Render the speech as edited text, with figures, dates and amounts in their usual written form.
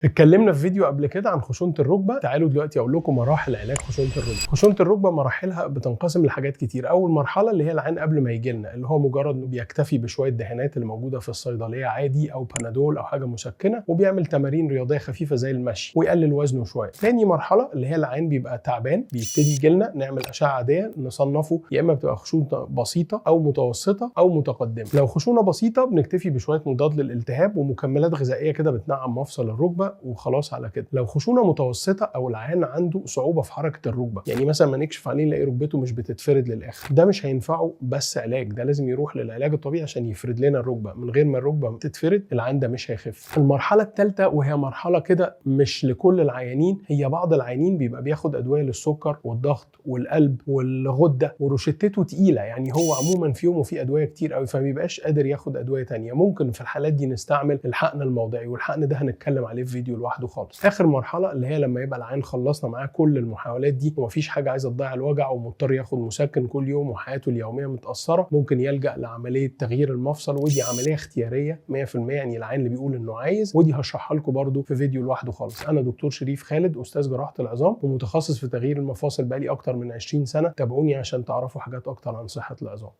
اتكلمنا في فيديو قبل كده عن خشونة الركبة. تعالوا دلوقتي اقول لكم مراحل علاج خشونة الركبة. خشونة الركبة مراحلها بتنقسم لحاجات كتير. اول مرحلة اللي هي العيان قبل ما يجي لنا، اللي هو مجرد انه بيكتفي بشوية دهانات اللي موجودة في الصيدلية عادي، او بنادول او حاجة مسكنة، وبيعمل تمارين رياضية خفيفة زي المشي ويقلل وزنه شوية. تاني مرحلة اللي هي العيان بيبقى تعبان، بيبتدي يجي لنا نعمل اشعة عادية نصنفه، يا اما بتبقى خشونة بسيطة او متوسطة او متقدمة. لو خشونة بسيطة بنكتفي بشوية مضاد للالتهاب ومكملات غذائية كده بتنعم مفصل الركبة وخلاص على كده. لو خشونة متوسطه او العيان عنده صعوبة في حركة الركبة، يعني مثلا ما نكشف عليه نلاقي ركبته مش بتتفرد للاخر، ده مش هينفعه بس علاج، ده لازم يروح للعلاج الطبيعي عشان يفرد لنا الركبة. من غير ما الركبة تتفرد العيان ده مش هيخف. المرحلة الثالثة، وهي مرحلة كده مش لكل العيانين، هي بعض العيانين بيبقى بياخد ادوية للسكر والضغط والقلب والغده وروشتته تقيلة، يعني هو عموما في يومه في ادوية كتير قوي، فما بيبقاش قادر ياخد ادوية تانية. ممكن في الحالات دي نستعمل الحقن الموضعي، والحقن ده هنتكلم عليه في فيديو لوحده خالص. اخر مرحلة اللي هي لما يبقى العيان خلصنا معاه كل المحاولات دي ومفيش حاجة عايزه تضيع الوجع ومضطر ياخد مسكن كل يوم وحياته اليومية متاثرة، ممكن يلجا لعملية تغيير المفصل، ودي عملية اختيارية 100%، يعني العيان اللي بيقول انه عايز، ودي هشرحها لكم برده في فيديو لوحده خالص. انا دكتور شريف خالد، استاذ جراحه العظام ومتخصص في تغيير المفاصل بقالي اكتر من 20 سنة. تابعوني عشان تعرفوا حاجات اكتر عن صحة العظام.